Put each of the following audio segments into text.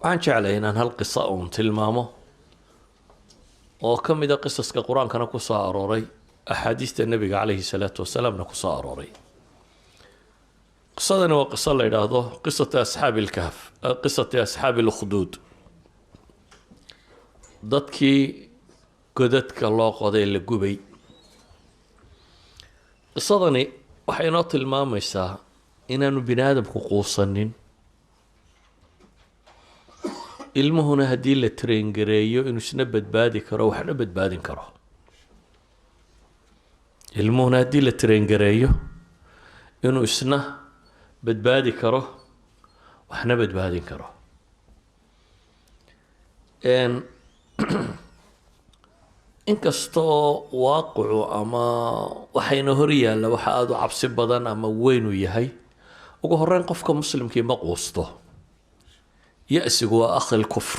Waxaan jeclay inaan hal qisa uun tilmaamo oo ka mida qisaska Qur-aankana ku soo arooray, axaadiista Nebiga calayhi salaatu wasalaamna ku soo arooray. Qisadani waa qiso la yidhaahdo qisati asxaabi ilkahf, qisati asxaabi lukhduud, dadkii godadka loo qoday la gubay. Qisadani waxay inoo tilmaamaysaa inaanu bini aadamku quusanin, ilmuhuna haddii la traingareeyo inuu isna badbaadi karo, waxna badbaadin karo. Ilmuhuna haddii la traingareeyo inuu isna badbaadi karo, waxna badbaadin karo. Inkastoo waaqicu ama waxayna hor yaalla waxa aada u cabsi badan ama weyn uu yahay, ugu horeyn qofka muslimkii ma quusto. Ya-sigu waa akhil kufr.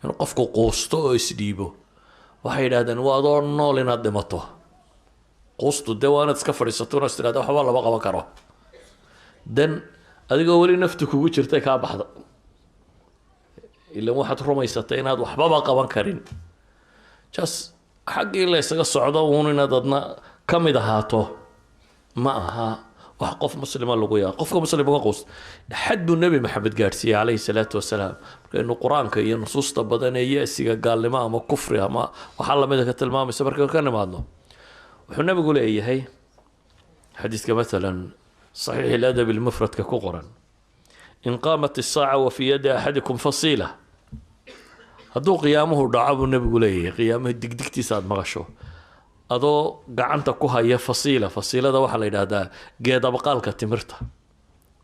Inuu qofku quusto oo isdhiibo, waxay yidhahdeen, waa adoo nool inaad dhimato. Quustu dee waa inaad iska fadhiisato, inaad is tidhahda waxba lama qaban karo, dan adigoo weli naftu kugu jirtay kaa baxda, ilan waxaad rumaysatay inaad waxbaba qaban karin. Just xaggii la ysaga socdo uun inaad adna ka mid ahaato ma aha wax qof muslima lagu yaa. Qofka muslimka ka quust xad buu Nebi Maxamed gaadhsiiyey calayhi salaatu wasalaam. Markaynu Qur-aanka iyo nusuusta badan ee ya-siga gaalnimo ama kufri ama waxaa lamida ka tilmaamaysa markaynu ka nimaadno, wuxuu Nebigu leeyahay xadiiska mathalan saxiix aladab almufradka ku qoran: "In qaamat isaaca wa fii yadi axadikum fasiila", hadduu qiyaamuhu dhaco buu Nebigu leeyahay, qiyaamaha digdigtiisa aada maqasho adoo gacanta ku haya fasiila. Fasiilada waxaa la yidhaahdaa geed abqaalka timirta.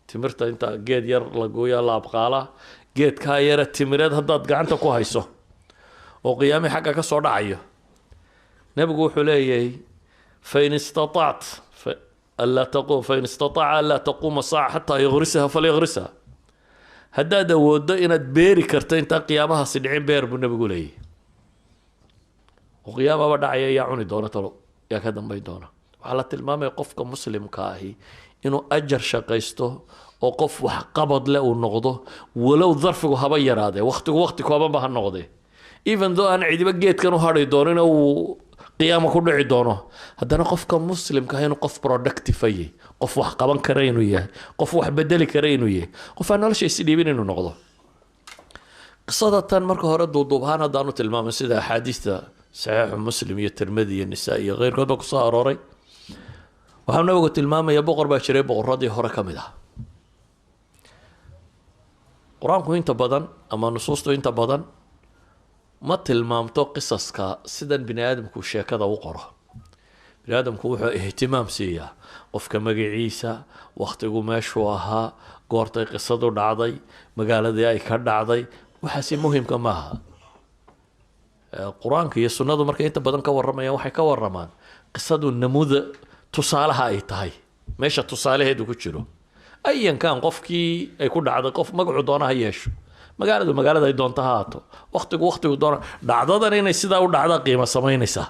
Timirta inta geed yar la gooyaa la abqaalaa. Geedkaa yara timireed haddaad gacanta ku hayso oo qiyaamihii xagga ka soo dhacayo, Nebigu wuxuu leeyahay: "Fain istatacta anlaa taqum, fain istataaca anlaa taquuma saaca xataa yagrisaha falyagrisha." Haddaad awooddo inaad beeri karto intaan qiyaamahaasi dhicin, beer buu Nebigu leeyahay. Oo qiyaamaba dhacaya, yaa cuni doona talo? Yaa ka dambayn doona? Waxaa la tilmaamaya qofka muslimka ahi inuu ajar shaqaysto oo qof waxqabad leh uu noqdo, walow darfigu haba yaraadee, waktigu wakti koobanba ha noqdee. Even though aan cidiba geedkan u hadhi doonin oo uu qiyaamo ku dhici doono, haddana qofka muslimka ah inuu qof productive yahay, qof wax qaban kara inuu yahay, qof wax bedeli kara inuu yahay, qof aan nolosha isdhiibin inuu noqdo. Qisada tan marka hore duuduub ahaan haddaanu tilmaamay, sida axaadiista Saxiixu Muslim iyo Tirmidi iyo Nisaa iyo keyrkoodba kusoo arooray, waxaa Nabigu tilmaamaya boqor baa jiray boqoradii hore ka mid ah. Qur-aanku inta badan ama nusuustu inta badan ma tilmaamto qisaska sidan bini aadamku sheekada u qoro. Bini aadamku wuxuu ihtimaam siiyaa qofka magaciisa, waktigu meeshuu ahaa, goortay qisadu dhacday, magaaladii ay ka dhacday. Waxaasi muhimka maaha. Qur-aanka iyo sunnadu markay inta badan ka warramayaan, waxay ka warramaan qisadu namuuda, tusaalaha ay tahay, meesha tusaalaheedu ku jiro. Ayankan qofkii ay ku dhacday, qof magacu doona ha yeesho, magaaladu magaalada ay doonto ha haato, waktigu waktigu doona, dhacdadan inay sidaa u dhacda qiimo samaynaysaa,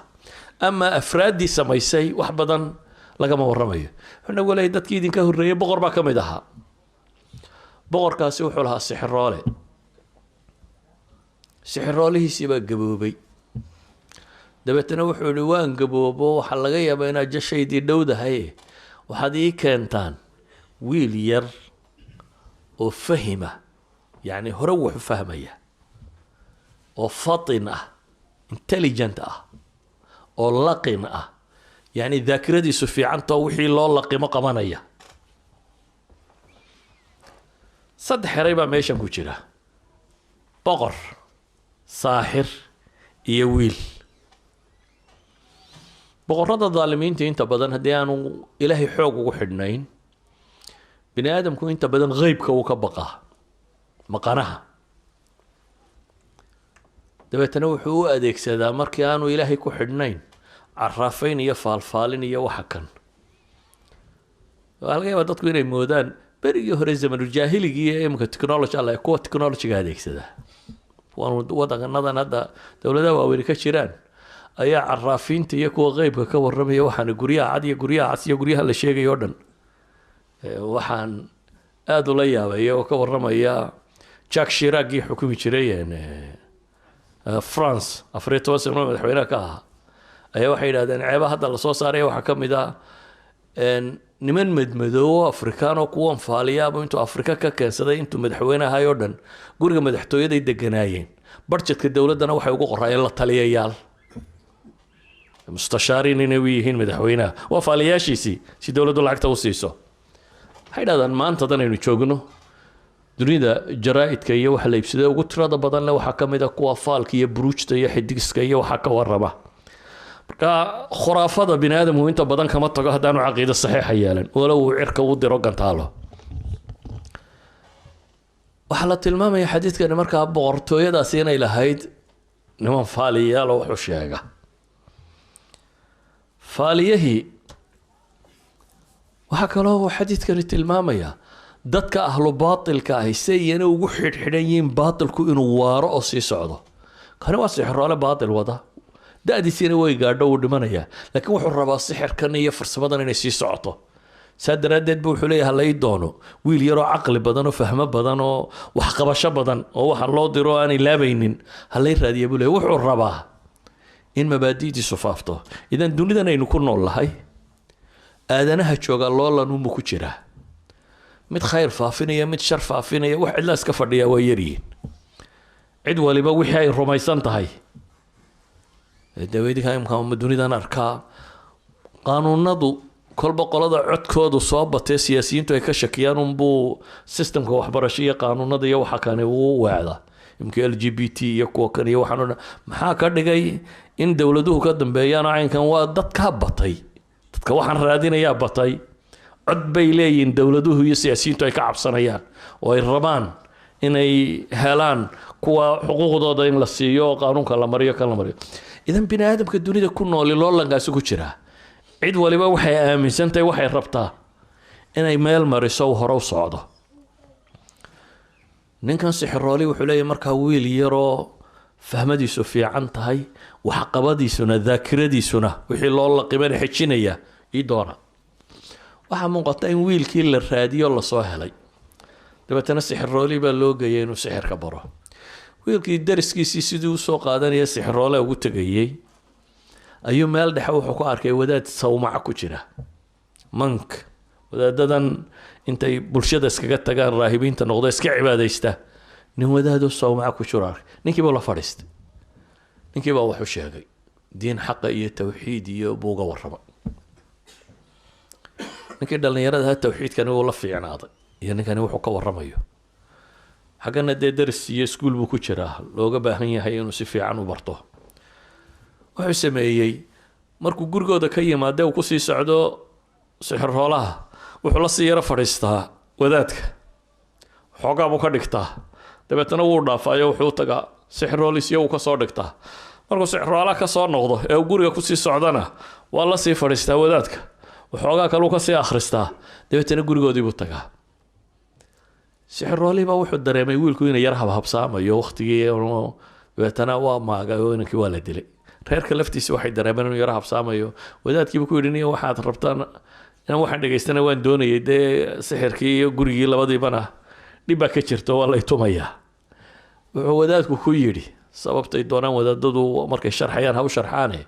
ama afraaddii samaysay wax badan lagama warramayo. Wuxuu Nabigu leeyahy: dadkii idinka horreeyey boqor baa ka mid ahaa. Boqorkaasi wuxuu lahaa sixiroole. Sixiroolihiisii baa gaboobay. Dabeetana wuxuu yihi: "Waan gaboobo, waxaa laga yaabaa inaad jashaydii dhowdahay. Waxaad ii keentaan wiil yar oo fahima, yacni hore wuxu fahmaya, oo fatin ah, intelligent ah, oo laqin ah, yacni daakiradiisu fiicantao wixii loo laqimo qabanaya." Saddex eray baa meeshan ku jira: boqor, saaxir iyo wiil. Boqorrada daalimiinta inta badan, haddii aanu Ilaahay xoog ugu xidhnayn, bini aadamku inta badan qeybka wuu ka baqaa, maqanaha. Dabeetana wuxuu u adeegsadaa, markii aanu Ilaahay ku xidhnayn, caraafayn iyo faalfaalin iyo waxa kan. Waxaa laga yaabaa dadku inay moodaan berigii hore, zamanuljaahiligii, iyo imika technology alla kuwa technologyga adeegsadaa, kuwan wadanadan hadda dowladaha waaweyni ka jiraan ayaa caraafiinta iyo kuwa qeybka ka warramaya. Waxaan guryaha cad iyo guryaha cas iyo guryaha la sheegay oo dhan, waxaan aada ula yaabay iyagoo ka warramaya Jacques Chiracgii xukumi jiray France, 14 sano madaxweynaha ka ahaa, ayaa waxay yidhahdeen ceeba hadda lasoo saaraya waxaa ka mid ah niman madmadoowo Afrikaan oo kuwan faaliyaaba intuu Afrika ka keensaday intuu madaxweyne ahay oo dhan guriga madaxtooyaday deganaayeen, budgetka dowladdana waxay ugu qoraayeen la taliyayaal, mustashaariin inay u yihiin madaxweynaha, waa faaliyaashiisii, si dowladdu lacagta u siiso. Waxay dhahdaan maantadan aynu joogno dunida jaraa'idka iyo waxa la iibsaday ugu tirada badan leh waxaa ka mid a kuwa faalka iyo buruujta iyo xidigiska iyo waxaa ka warrama. Marka khuraafada bini aadamku inta badan kama tago haddaanu caqiido saxiixa yeelan, walow uu cirka u diro gantaalo. Waxaa la tilmaamaya xadiidkani markaa boqortooyadaasi inay lahayd niman faaliyayaal oo wuxuu sheega. Faaliyahii waxaa kaloo uu xadiidkani tilmaamayaa dadka ahlu baatilka ahi si iyana ugu xidhxidhan yihiin baatilku inuu waaro oo sii socdo. Kani waa sixiroole baatil wada, da-diisiina way gaadho, wuu dhimanayaa, laakiin wuxuu rabaa sixirkan iyo farsamadan inay sii socoto. Saa daraaddeed bu wuxuu leeyahay hala ii doono wiil yaroo caqli badan oo fahmo badan oo waxqabasho badan oo waxa loo diro aan ilaabaynin halay raadiya buu leeyahay. Wuxuu rabaa in mabaadi'diisu faafto. Idan dunidan aynu ku nool lahay aadanaha jooga loolanunbu ku jiraa, mid khayr faafinaya, mid shar faafinaya, wax cidla iska fadhiya waa yaryihiin. Cid waliba wixii ay rumaysan tahay daweydinka imka dunidan arkaa qaanuunadu kolba qolada codkoodu soo batee siyaasiyiintu ay ka shakiyaan unbuu systemka waxbarasho iyo qaanuunada iyo waxa kani uu weecda. Imka LGBT iyo kuwa kan iyo waxaan o dhan maxaa ka dhigay in dowladuhu ka dambeeyaan caynkan? Waa dadkaa batay, dadka waxaan raadinayaa batay, cod bay leeyihiin dowladuhu iyo siyaasiyiintu ay ka cabsanayaan oo ay rabaan inay helaan kuwa xuquuqdooda in la siiyo oo qaanuunka la mariyo, kan la mariyo. Idan bini aadamka dunida ku nooli loolankaasi ku jiraa. Cid waliba waxay aaminsantahay waxay rabtaa inay meel mariso uu hore u socdo. Ninkan sixirooli wuxuu leeyahay markaa wiil yaroo fahmadiisu fiican tahay, waxqabadiisuna, daakiradiisuna wixii loo laqibana xejinaya ii doona. Waxaa muuqata in wiilkii la raadiyo lasoo helay. Dabeetana sixirooli baa loo geeyay inuu sixirka baro. Wiilkii dariskiisii sidii usoo qaadanaya sixiroole ugu tegayey ayuu meel dhexe wuxuu ku arkay wadaad sawmaco ku jira, monk, wadaadadan intay bulshada iskaga tagaan raahibiinta noqdo, iska cibaadaysta. Nin wadaadoo sawmaco ku jiro arkay. Ninkii buu la fadhiistay, ninkii baa wax u sheegay, diin xaqa iyo tawxiid iyo buu uga warramay. Ninkii dhallinyarada ha tawxiidkani wuu la fiicnaaday iyo ninkani wuxuu ka warramayo. Xaggana dee daris iyo iskuul buu ku jiraa looga baahan yahay inuu si fiican u barto. Wuxuu sameeyey markuu gurigooda ka yimaade uu kusii socdo sixiroolaha, wuxuu la sii yaro fadhiistaa wadaadka, xoogaa buu ka dhigtaa, dabeetana wuu dhaafaayo, wuxuu tagaa sixiroolisiyo uu kasoo dhigtaa. Markuu sixiroolaha kasoo noqdo ee uu guriga kusii socdana waa la sii fadhiistaa wadaadka, waxoogaa kaluu kasii akhristaa, dabeetana gurigoodii buu tagaa. Sixiroolihii baa wuxuu dareemay wiilku inay yar habhabsaamayo waqtigii, dabeetana waa maagay oo inankii waa la dilay. Reerka laftiisa waxay dareemeen inuu yaro habsaamayo. Wadaadkiiba ku yidhi, niyo waxaad rabtaan inaan waxaan dhegaystana waan doonayay, dee sixirkii iyo gurigii labadiibana dhib baa ka jirto, waa lay tumayaa. Wuxuu wadaadku ku yidhi, sababtay doonaan wadaadadu markay sharxayaan ha u sharxaane,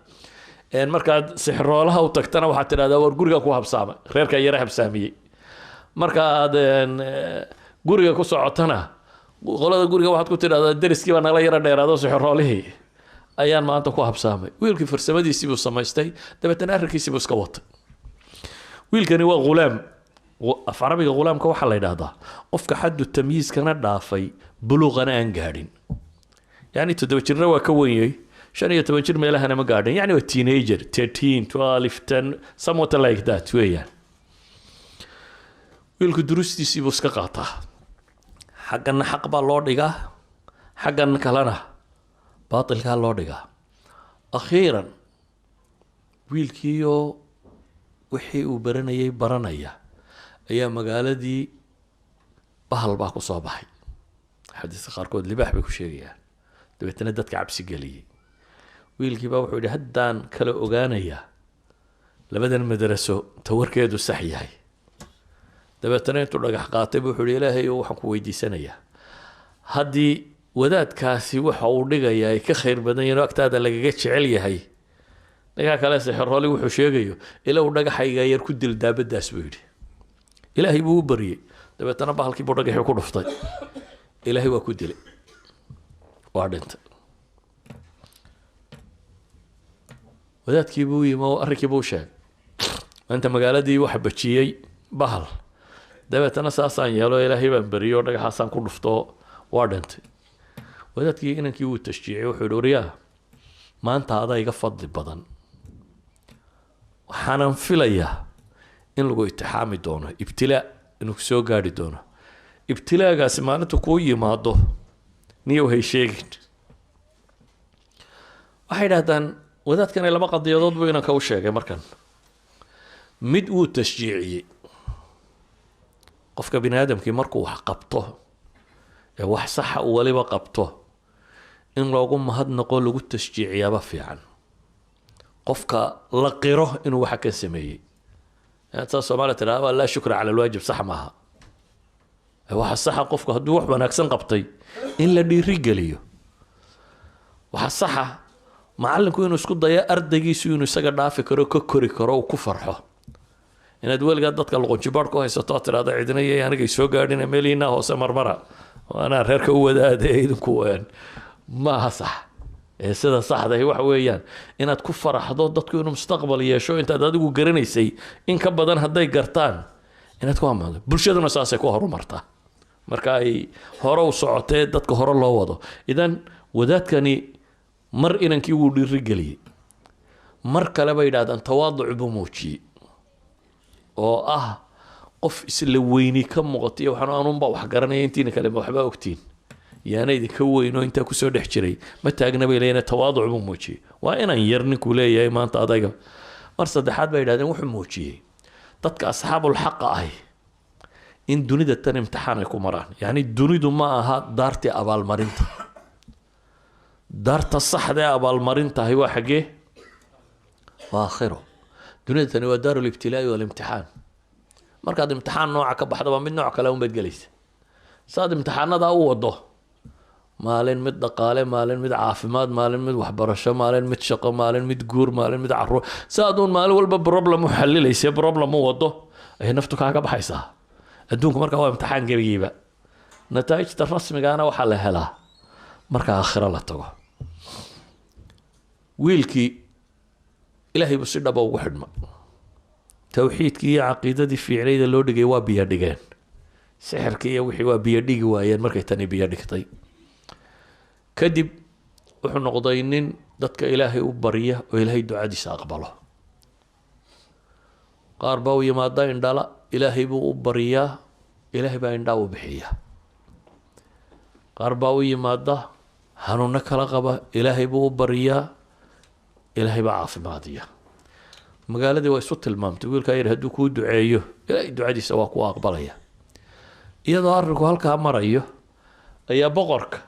markaad sixiroolaha u tagtana waxaad tidhahdaa war guriga ku habsaamay, reerkaa yara habsaamiyey. Markaad guriga ku socotana qolada guriga waxaad ku tidhahdaa deriskii baa nala yara dheeraado, sixiroolihii ayaan maanta ku habsaamay. Wiilkii farsamadiisii buu samaystay, dabeetana arrinkiisii buu iska watay. Wiilkani waa ghulaam. Af carabiga ghulaamka waxaa la yidhaahdaa qofka xaddu tamyiizkana dhaafay, buluuqana aan gaadhin. Yacni 7 jirna waa ka wenyey, 15 jir meelahana ma gaadhin, yacni waa teenager, 13, 12, 10, somewhat like that weeyaan. Wiilku durustiisii buu iska qaataa, xaggana xaq baa loo dhigaa, xaggan kalena baatilkaa loo dhigaa. Akhiiran wiilkiioo wixii uu baranayay baranaya ayaa magaaladii bahal baa ku soo baxay. Xadiiska qaarkood libaax bay ku sheegayaan. Dabeetana dadka cabsi geliyey. Wiilkii baa wuxuu yidhi haddaan kala ogaanayaa labadan madraso tawarkeedu sax yahay. Dabeetana intuu dhagax qaatay buu wuxuu yihi, Ilaahay, waxaan ku weydiisanayaa Haddii wadaadkaasi waxa uu dhigayaa ay ka khayr badan yihiin oo agtaada lagaga jecel yahay ninkaa kale sixirooli wuxuu sheegayo, ilow dhagaxayga yar ku dil daabadaas buu yidhi. Ilaahay buu u baryey, dabeetana bahalkii buu dhagaxii ku dhuftay, Ilaahay waa ku dilay, waa dhintay. Wadaadkii buu yimi oo arrinkii buu sheegay, maanta magaaladii waxa bajiyey bahal, dabeetana saasaan yeelo, Ilaahay baan beriyey oo dhagaxaasaan ku dhufto, waa dhintay. Wadaadkii inankii wuu tashjiiciyey, wuxuu yihi, waryaa, maanta adaa iga fadli badan, waxaanan filayaa in lagu itixaami doono, ibtilaa inuu soo gaari doono. Ibtilaagaasi maalinta kuu yimaado niyow hay sheegin. Waxay idhahdaan wadaadkani laba qadiyadood buu inanka u sheegay. Markan mid wuu tashjiiciyey qofka bini aadamkii markuu wax qabto ee wax saxa uu waliba qabto, in loogu mahadnaqo, lagu tashjiiciyaaba fiican, qofka la qiro inuu waxa kan sameeyey. Saa Soomaaliya tidhahda, laa shukra cala alwaajib, sax maaha. Waxa saxa qofku hadduu wax wanaagsan qabtay in la dhiiri geliyo. Waxa saxa macallinku inuu isku dayo ardaygiisu inuu isaga dhaafi karo, ka kori karo, uu ku farxo. Inaad weligaa dadka luqunjibaar ku haysato aad tidhahda cidina iyo anigay soo gaadhin, meelihiinaa hoose marmara oo anaa reerka u wadaade idinku, maaha sax. Ee sida saxdahi waxa weeyaan inaad ku faraxdo dadku inuu mustaqbal yeesho, intaad adigu garanaysay in ka badan hadday gartaan inaad ku amaado. Bulshaduna saasay ku horumartaa marka ay hore u socotee dadka hore loo wado. Idan wadaadkani mar inankii wuu dhiirigeliyey, mar kale bay yidhahdaan tawaaduc buu muujiyey oo ah qof isla weyni ka muuqatay. Waxaan anunbaa wax garanaya, intiina kale ma waxbaa ogtiin, yaana idinka weyn oo intaa kusoo dhex jiray ma taagna bay leeyihin. Tawaaduc buu muujiyey, waa inan yar ninkuu leeyahay maanta adayga. Mar saddexaad bay yidhahdeen wuxuu muujiyey dadka asxaabulxaqa ahi in dunida tan imtixaan ay ku maraan, yacni dunidu ma aha daartii abaalmarinta. Daarta saxda ee abaalmarintahay waa xaggee? Waa aakhiro. Dunida tani waa daaru libtilaa'i walimtixaan. Markaad imtixaan nooca ka baxdaba mid nooc kale unbaad gelaysa. Saad imtixaanadaa u wado, maalin mid dhaqaale, maalin mid caafimaad, maalin mid waxbarasho, maalin mid shaqo, maalin mid guur, maalin mid caruur, si aduun maalin walba problem u xalilaysa, problem u wado, ayay naftu kaaga baxaysaa. Adduunku markaa waa imtixaan gebigiiba. Nataa'ijta rasmigaana waxaa la helaa marka aakhiro la tago. Wiilkii Ilaahay buu si dhaba ugu xidhma, towxiidkii iyo caqiidadii fiicnayda loo dhigay waa biyo dhigeen, sixirkii iyo wixii waa biyo dhigi waayeen. Markay tani biyo dhigtay kadib wuxuu noqday nin dadka Ilaahay u barya oo Ilaahay ducadiisa aqbalo. Qaar baa u yimaada indhala, Ilaahay buu u baryaa, Ilaahay baa indhaa u bixiya. Qaar baa u yimaada xanuuno kala qaba, Ilaahay buu u baryaa, Ilaahay baa caafimaadiya. Magaaladii waa isu tilmaamtay wiilkaa yidhi hadduu kuu duceeyo Ilaahay ducadiisa waa ku aqbalaya. Iyadoo arrinku halkaa marayo ayaa boqorka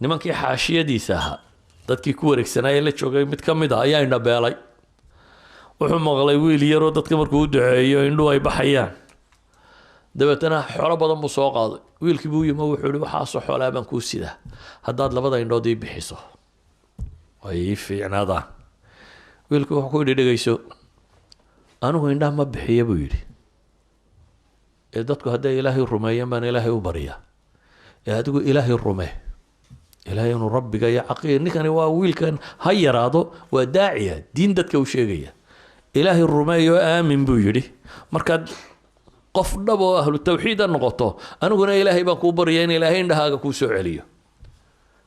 nimankii xaashiyadiisa ahaa, dadkii ku wareegsanaayee la joogay mid ka mid ah ayaa indhabeelay. Wuxuu maqlay wiil yaroo dadka markuu u duceeyo indhuhu ay baxayaan. Dabeetana xoolo badan buu soo qaaday, wiilkii buu yimi, wuxuu yihi, waxaasoo xoolaa baan kuu sidaa haddaad labada indhood ii bixiso ay ii fiicnaadaan. Wiilkii wuxuu ku yidhi, dhegeyso, anigu indhaha ma bixiya buu yidhi, ee dadku hadday Ilaahay rumeeyaan baan Ilaahay u baryaa, ee adigu Ilaahay rumee, Ilaahay inuu rabbiga iyo caqi. Ninkani waa wiilkan ha yaraado, waa daaciya, diin dadka u sheegaya. Ilaahay rumeeyo, aamin buu yidhi. Markaad qof dhab oo ahlu tawxiida noqoto, aniguna Ilaahay baan kuu barya in Ilaahay indhahaaga kuu soo celiyo.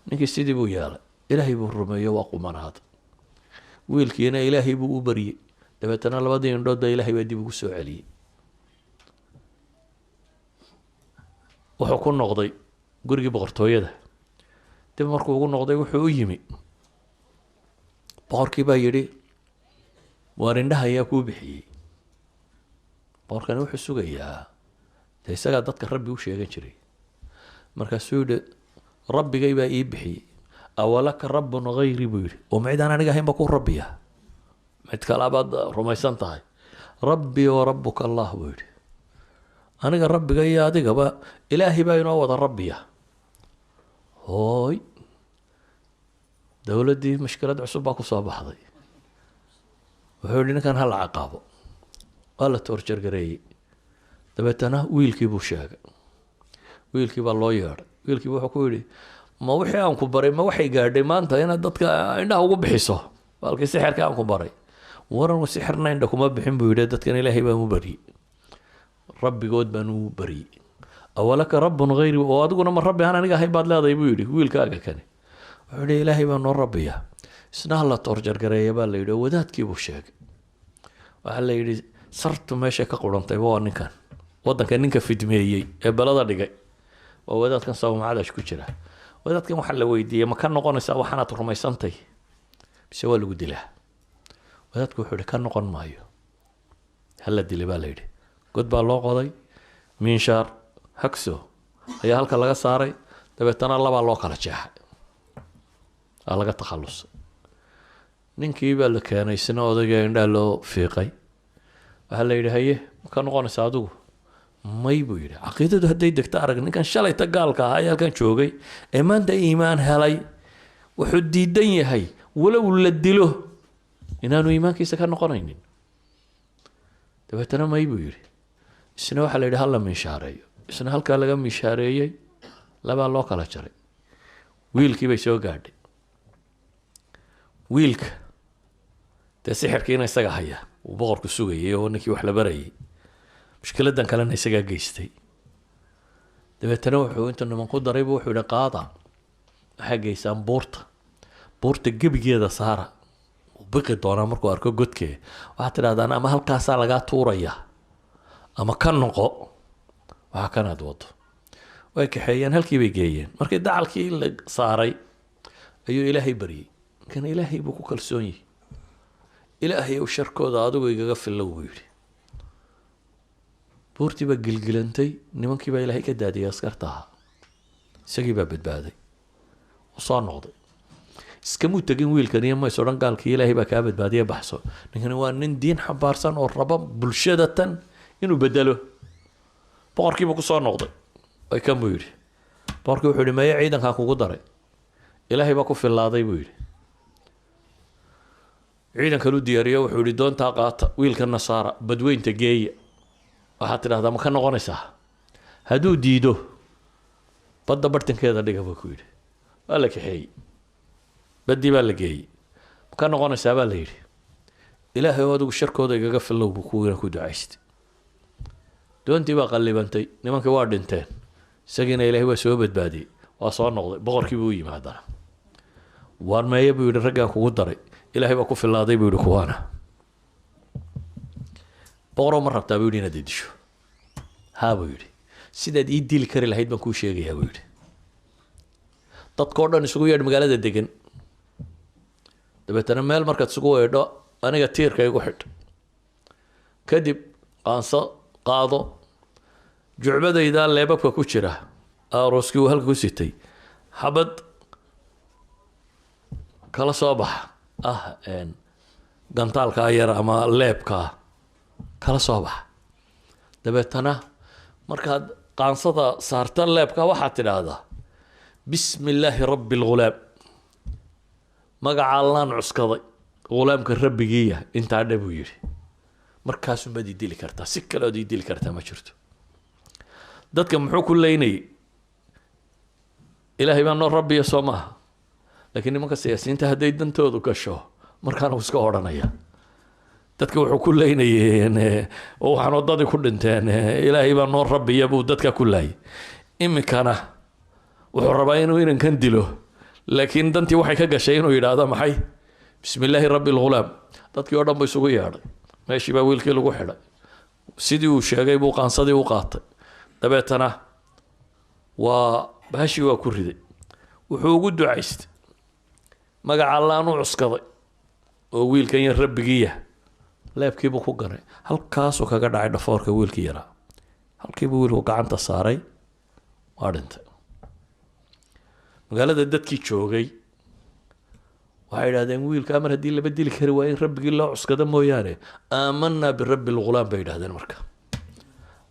Ninkii sidii buu yeelay, Ilaahay buu rumeeyo, waa qumanaada. Wiilkiina Ilaahay buu u baryey, dabeetana labadii indhood baa Ilaahay baa dib ugu soo celiyey. Wuxuu ku noqday gurigii boqortooyada. Dib markuu ugu noqday wuxuu u yimi boqorkii baa yidhi, waar, indhaha ayaa kuu bixiyey? Boqorkani wuxuu sugayaa dee isagaa dadka rabbi u sheegan jiray. Markaasuu yihi, rabbigay baa ii bixiyey. Awalaka rabbun hayri, buu yidhi, oo ma cid aan aniga ahayn ba ku rabbiya? Mid kale baad rumaysan tahay? Rabbii wa rabbuka Allah, buu yidhi. Aniga rabbiga iyo adigaba Ilaahay baa inoo wada rabbiya. Hooy, dowladdii mushkilad cusub baa kusoo baxday. Wuxuu yihi, ninkan hala caqaabo. Waa la torture-gareeyey. Dabeetana wiilkii buu sheegay, wiilkii baa loo yeedhay. Wiilkii wuxuu ku yidhi, ma wixii aan ku baray ma waxay gaadhay maanta inaad dadka indhaha ugu bixiso baalkii sixirka aan ku baray? Waran sixirna indha kuma bixin, buu yidhi, dadkan Ilaahay baan u baryey, rabbigood baan u baryey. أولك رب غيري? Oo adiguna ma rabbi aan aniga ahayn baad leedahay? Buu yidhi. Wiilkaaga kani wuxuu yidhi, Ilaahay baa noo rabbiya. Isna hala torture-gareeya baa la yidhi, oo wadaadkii buu sheegay. Waxaa la yidhi, sartu meeshay ka qurantayba waa ninkan, waddanka ninka fidmeeyey ee belada dhigay waa wadaadkan sawmacadash ku jira. Wadaadkan waxaa la weydiiyey, ma ka noqonaysaa waxaanaad rumaysantay mise waa lagu dilaa? Wadaadku wuxuu yihi, ka noqon maayo, hala dilay baa la yidhi. God baa loo qoday, miinshaar hagso ayaa halka laga saaray, dabeetana labaa loo kala jeexay, aa laga takhalusay. Ninkii baa la keenay, isna odayga indhaha loo fiiqay. Waxaa la yidhi, haye, ma ka noqonaysa adigu? May, buu yidhi. Caqiidadu hadday degto, arag ninkan shalayta gaalka ahaa ee halkan joogay ee maanta iimaan helay, wuxuu diidan yahay walow la dilo inaanu iimaankiisa ka noqonaynin. Dabeetana may, buu yidhi. Isna waxaa la yidhi, hala miinshaareeyo. Isna halkaa laga miinshaareeyey, labaa loo kala jaray. Wiilkii bay soo gaadhay. Wiilka dee sixirkiina isaga haya uu boqorku sugayay oo ninkii wax la barayay, mushkiladan kalena isagaa geystay. Dabeetana wuxuu intuu niman ku daraybu wuxuu yihi, qaada, waxaa geysaan buurta, buurta gebigeeda saara, wuu biqi doonaa markuu arko godkee. Waxaad tidhahdaan, ama halkaasaa lagaa tuuraya ama ka noqo waxaa kanaad wado. Way kaxeeyeen, halkii bay geeyeen. Markii dacalkii la saaray ayuu Ilaahay baryey. Kan Ilaahay buu ku kalsoon yahay. Ilaahay ow, sharkooda adigu igaga fillow, buu yidhi. Buurtii baa gilgilantay, nimankii baa Ilaahay ka daadiyay askarta ahaa, isagii baa badbaaday, uu soo noqday. Iskamuu tegin wiilkan iyo mays odhan gaalkii Ilaahay baa kaa badbaadiya, baxso. Ninkani waa nin diin xambaarsan oo raba bulshada tan inuu bedelo. Boqorkiibuu kusoo noqday. Ay kan, buu yidhi. Boqorkii wuxuu yihi, maya ciidankaan kugu daray? Ilaahay baa ku fillaaday, buu yidhi. Ciidankan u diyaariyo, wuxuu yihi, doontaa qaata, wiilkana saara, badweynta geeya. Waxaad tidhahdaa, ma ka noqonaysaa? Hadduu diido, badda bartankeeda dhiga, buu ku yidhi. Waa la kaxeeyey, baddii baa la geeyey. Ma ka noqonaysaa? Baa la yidhi. Ilaahay oo adigu sharkooda igaga fillow, buu kuwiina ku ducaystay. Doontii baa qallibantay, nimankii waa dhinteen, isagiina Ilaahay waa soo badbaadiyey. Waa soo noqday, boqorkii buu u yimi haddana. Waar meeye, buu yidhi, raggaan kugu daray? Ilaahay baa ku fillaaday, buu yidhi kuwaana. Boqoroo, ma rabtaa, buu yidhi, inaad idisho? Haa, buu yidhi. Sidaad ii dili kari lahayd baan kuu sheegayaa, buu yidhi. Dadkao dhan isugu yeedh magaalada degan. Dabeetana meel markaad isugu yeedho, aniga tiirka igu xidh. Kadib qaanso qaado, jucbadaydaa leebabka ku jira, arooskii uu halka ku sitay, xabad kala soo baxa ah, gantaalkaa yar ama leebkaa kala soo baxa. Dabeetana markaad qaansada saarta leebka, waxaad tidhaahdaa, بسم الله رب الغلام, magaca Allaan cuskaday, ghulaamka rabbigiiya. Intaa dhe, buu yidhi. Markaasumaad ii dili kartaa, si kale ood ii dili kartaa ma jirto. Dadka muxuu ku leynayay? Ilaahay baa noo rabbiya, soo maaha? Laakiin nimanka siyaasiyiinta hadday dantoodu gasho, markaana uu iska odhanaya. Dadka wuxuu ku leynayeen oo waxaan waddadii ku dhinteen, Ilaahay baa noo rabbiya buu dadka ku laayay. Iminkana wuxuu rabaa inuu inankan dilo, laakiin dantii waxay ka gashay inuu yidhaahdo maxay? بسم الله رب الغلام. Dadkii oo dhan buu isugu yeedhay, meeshii baa wiilkii lagu xidhay. Sidii uu sheegay buu qaansadii u qaatay, dabeetana waa bahashii waa ku riday. Wuxuu ugu ducaystay, magaca Allaan u cuskaday oo wiilkan yar rabbigiiya. Leebkiibuu ku ganay, halkaasuu kaga dhacay dhafoorka wiilkii yaraa. Halkiibuu wiilku gacanta saaray, waa dhintay. Magaalada dadkii joogay waxay idhahdeen, wiilka mar haddii laba dili kari waa in rabbigii loo cuskado mooyaane. آمنا برب الغلام, bay yidhahdeen. Marka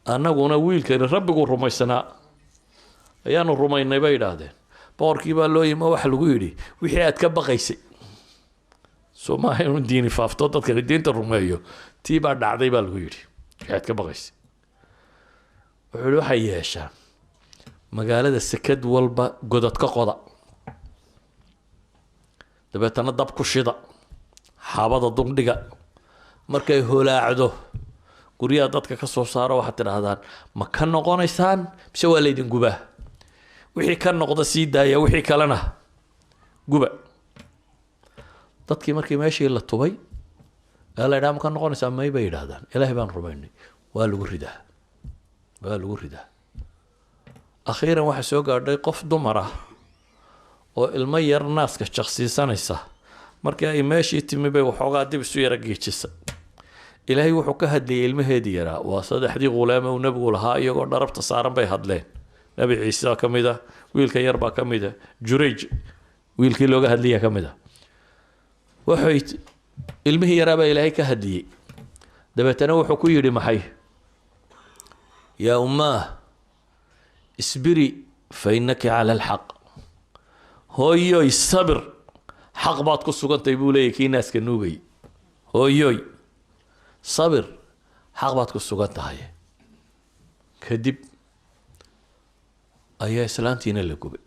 Annaguna wiilkani rabbiguu rumaysanaa ayaanu rumaynay, bay yidhaahdeen. Boqorkii baa loo yimi oo waxa lagu yidhi wixii aad ka baqaysay soo maaha inuu diini faafto, dadkani diinta rumeeyo, tii baa dhacday, baa lagu yidhi, wixii aad ka baqaysay. Wuxuu yihi, waxay yeeshaan magaalada sekad walba godad ka qoda, dabeetana dab ku shida, xaabada duldhiga. Markay holaacdo, guryaha dadka ka soo saaro. Waxaad tidhaahdaan, "Ma ka noqonaysaan mise waa laydin gubaa?" Wixii ka noqda sii daaya, wixii kalena guba. Dadkii markii meeshii la tubay ee la yidhaha, "Ma ka noqonaysaa?" "May," bay yidhahdaan, "Ilaahay baan rumaynay." Waa lagu ridaa, waa lagu ridaa. Akhiiran waxaa soo gaadhay qof dumar ah oo ilmo yar naaska jaqsiisanaysa. Markii ay meeshii timi bay waxoogaa dib isu yara geejisa. Ilaahay wuxuu ka hadlayay ilmaheedii yaraa. Waa saddexdii ghulaame uu Nebigu lahaa. Iyagoo dharabta saaran bay hadleen. Nebi Ciise ka mid ah, wiilka yar baa ka mid ah, Jurayj wiilkii looga hadlaya ka mid ah. Waxay ilmihii yaraa baa Ilaahay ka hadliyey. Dabeetana wuxuu ku yidhi maxay? "يا أماه اصبري فإنك على الحق." Hooyoy, sabir, xaq baad ku sugantay, buu leeyahy kii naaska nuugay. Hooyoy, sabir, xaq baad ku sugan tahay. Kadib ayaa islaantiina la gubay.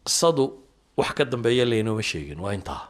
Qisadu wax ka dambeeya laynooma sheegin, waa intaa.